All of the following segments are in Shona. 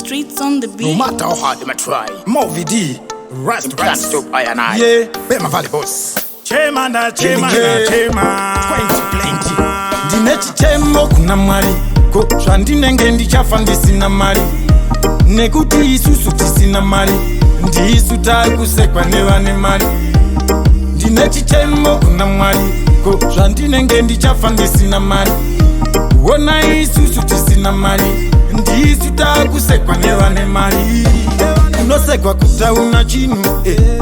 Streets on the No beat. matter how hard them a try, Movi D, Rust them can't Rust. stop I and I. Yeah, Bema Valley Boss. Chema ndachema ndachema. 20 plenty. Ndine chichemo kuna Mwari, ko zvandinenge ndichafa ndisina mari, nekuti isusu tisina mari ndisu takusekwa nevane mari. Ndine chichemo kuna Mwari, ko zvandinenge ndichafa ndisina mari. Ona isusu tisina mari ndisu takusekwa nevane mari. Unosekwa kutauna chinhu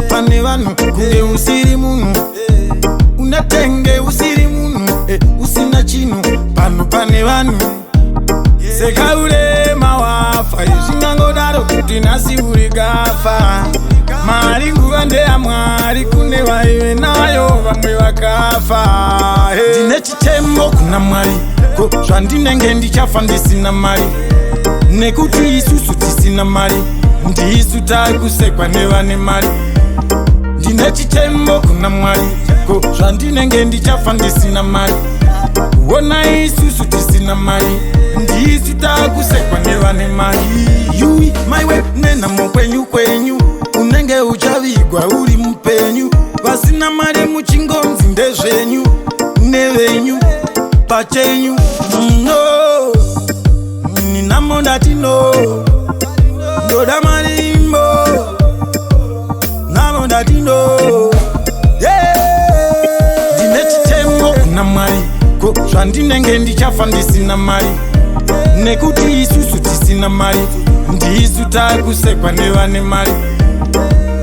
pane vanhu kunge usiri munhu, unatenge usiri munhu usina chinhu pano pane vanhu. Seka urema wafa, zvingangodaro kuti nhasi uri gafa. Mari nguva ndeyaMwari, kune vaive nayo vamwe vakafa. Hey. Ndine chichemo kuna Mwari, ko zvandinenge ndichafa ndisina mari, nekuti isusu tisina mari ndisu takusekwa nevane mari. Ndine chichemo kuna Mwari, ko zvandinenge ndichafa ndisina mari. Ona isusu tisina mari ndisu takusekwa nevane mari. Yui maiwe, nenhamo kwenyu kwenyu, unenge uchavigwa uri mupenyu. Vasina mari muchingonzi ndezvenyu nevenyu pachenyu. No ninamo ndatino ndoda marimbo namo ndatino. Ndine chichemo kuna Mwari, ko zvandinenge ndichafa ndisina mari, nekuti isusu tisina mari ndisu takusekwa nevane mari.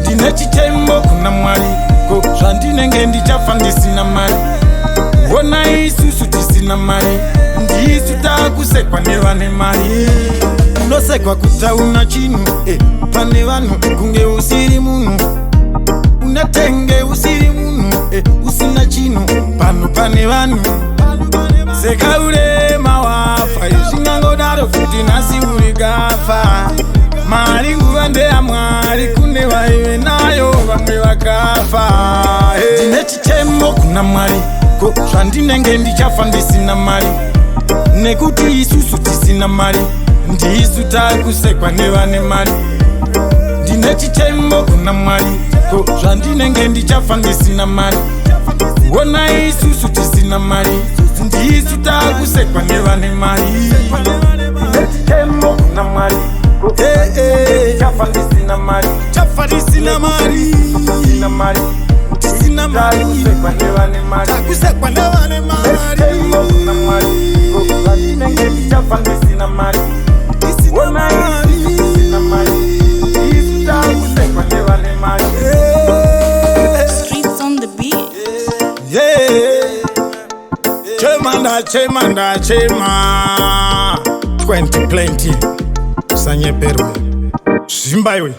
Ndine chichemo kuna Mwari, ko zvandinenge ndichafa ndisina mari. Ona isusu tisina mari ndisu takusekwa nevane mari. Unosekwa kutauna chinhu pane vanhu kunge usiri munhu, unatenge usiri munhu usina chinhu pano pane vanhu. Seka urema wafa, zvingangodaro kuti nhasi uri gafa. Mari nguva ndeyaMwari, kune vaive nayo vamwe vakafa. Hey. Ndine chichemo kuna Mwari, ko zvandinenge ndichafa ndisina mari, nekuti isusu tisina mari ndisu takusekwa nevane mari. Ndine chichemo kuna Mwari, ko zvandinenge ndichafa ndisina mari. Ona isusu tisina mari ndisu takusekwa nevane mari. Ndine chichemo kuna Mwari, ko ndichafa ndisina mari. Chafa ndisina mari. Tisina mari. Tisina mari. Takusekwa nevane mari. Takusekwa nevane mari. Chichemo kuna Mwari, ko zvandinenge ndichafa ndisina mari. Tisina Ona mari. isusu tisina mari ndisu takusekwa nevane mari. Streets on the beat. Yeah. Chema ndachema ndachema. 20 plenty, usanyeperwe, zvimba iwe.